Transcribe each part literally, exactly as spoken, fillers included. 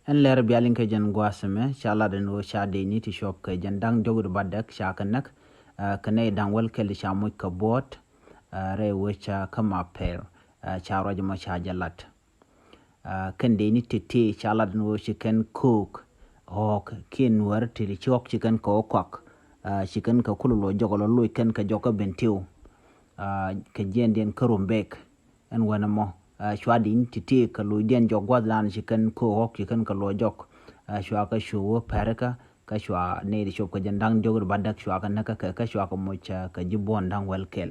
Ɛn lɛr bia liŋ kɛ jɛn gua̱a̱th ɛmɛ, ca lat ɛn ɣöö ca dëëcni ti cuɔp kɛ jɛn da̱ŋ diɔ̱k wi̱cdɛ bädäk ca kɛ näk, ɛ, kɛ nɛy da̱ŋ wäl kɛl ca moc kɛ buɔ̱ɔ̱t, ɛ, rɛy wec, ɛ, kä Mapɛr, ɛ, ca ruac ɛmɔ ca jɛ lat. Ɛ, kɛn dëëcni tëtëë ca lat ɛn ɣöö ci kɛn köök ɣɔ̱ɔ̱k kiɛ nuäär ti ci ɣɔ̱k ci kɛn kɛ ɣɔ̱k kɔak, ɛ, ci kɛn kɛ kulɛ luɔc jɔk ɛ lɔ loc kɛn kɛ jɔk kä Bentiu, ɛ, kɛ jiɛɛndiɛn kä Rumbek. Ɛn wänɛ mɔ, ɛ, cua dëëcni tëtëë kɛ lo̱cdiɛn jɔk gua̱thdan ci kɛn kɛ ɣɔ̱k ci kɛn kɛ luɔc jɔk, ɛ, cua kɛ cu wä pɛrikä, kä cua nɛy ti cuɔp kɛ jɛn da̱ŋ diɔ̱k wi̱cdɛ bädäk cua kɛ näk kä kɛ, kä cua kɛ moc, ɛ, kɛ ji̱ buɔ̱n da̱ŋ wäl kɛl.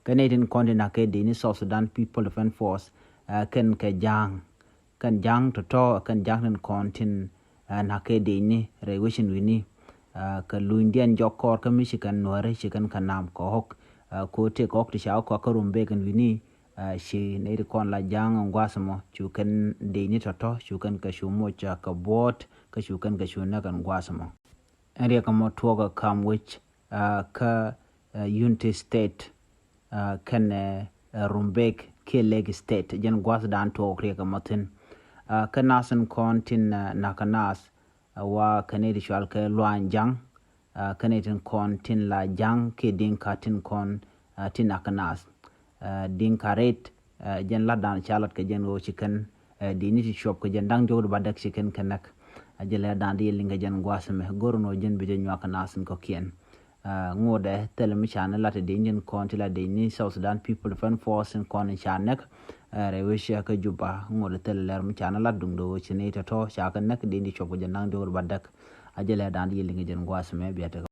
Kä nɛy tin kɔn ti näk kɛ dëëcni South Sudan People Defense Force, ɛ, kɛn kɛ ja̱a̱ŋ. Kɛn ja̱a̱ŋ tɔ̱tɔ̱, kɛn ja̱a̱ŋ tin kɔn tin, ɛ, näk kɛ dëëcni rɛy wec in wi̱ni, ɛ, kɛ lunydiɛn jɔk kɔr kä mi ci kɛn nuääri ci kɛn kɛ naam kɛ ɣɔ̱k, ɛ, kɛ ɣöö tëëkɛ ɣɔ̱k ti ca wä kɔak kä Rumbek in wi̱ni, ɛ, ci nɛy ti kɔn la ja̱a̱ŋ ɛn gua̱a̱th ɛmɔ cu kɛn dëëcni tɔ̱tɔ̱ cu kɛn kɛ cu moc, ɛ, kɛ buɔ̱ɔ̱t kä cu kɛn kɛ cu näk ɛn gua̱a̱th ɛmɔ. Ɛn riɛk ɛmɔ tuɔɔk ɛ ka̱m wec, ɛ, kä, ɛ, Unity State, ɛ, kɛnɛ, ɛ, Rumbek kiɛ Lake State, jɛn gua̱thdan tuɔɔk riɛk ɛmɔ thi̱n. Ɛ, kä naath tin kɔn tin, ɛ, näk kɛ naath, ɛ, wa kɛn nɛy ti cɔal kɛ Luany Ja̱ŋ, ɛ, kɛn nɛy tin kɔn tin la ja̱a̱ŋ kiɛ Diŋka tin kɔn, ɛ, tin näk kɛ naath. Ɛ, Diŋka Red, ɛ, jɛn latdan ca lat kɛ jɛn ɣöö ci kɛn, ɛ, dëëcni ti cuɔp kɛ jɛn da̱ŋ diɔ̱k wi̱cdɛ bädäk ci kɛn kɛ näk. A jɛ lɛ dan di liŋ kɛ jɛn gua̱a̱th ɛmɛ. Go̱r ɛn ɣöö jɛn bi jɛ nyuak kɛ naath in kɔ̱kiɛn. Ɛ, ŋotdɛ thilɛ mi ca ni lat ɛ dëëcni tin kɔn ti la dëëcni South Sudan People Defense Force in kɔn in ca näk, ɛ, rɛy wec kä Juba. Ŋotdɛ thilɛ lɛr mi ca ni lat duŋdɛ ɣöö ci nɛy tɔ̱tɔ̱ ca kɛ näk dëëcni ti cuɔp kɛ jɛn da̱ŋ diɔ̱k wi̱cdɛ bädäk. A jɛ lɛ dan di liŋ kɛ jɛn gua̱a̱th ɛmɛ bia tekɛ.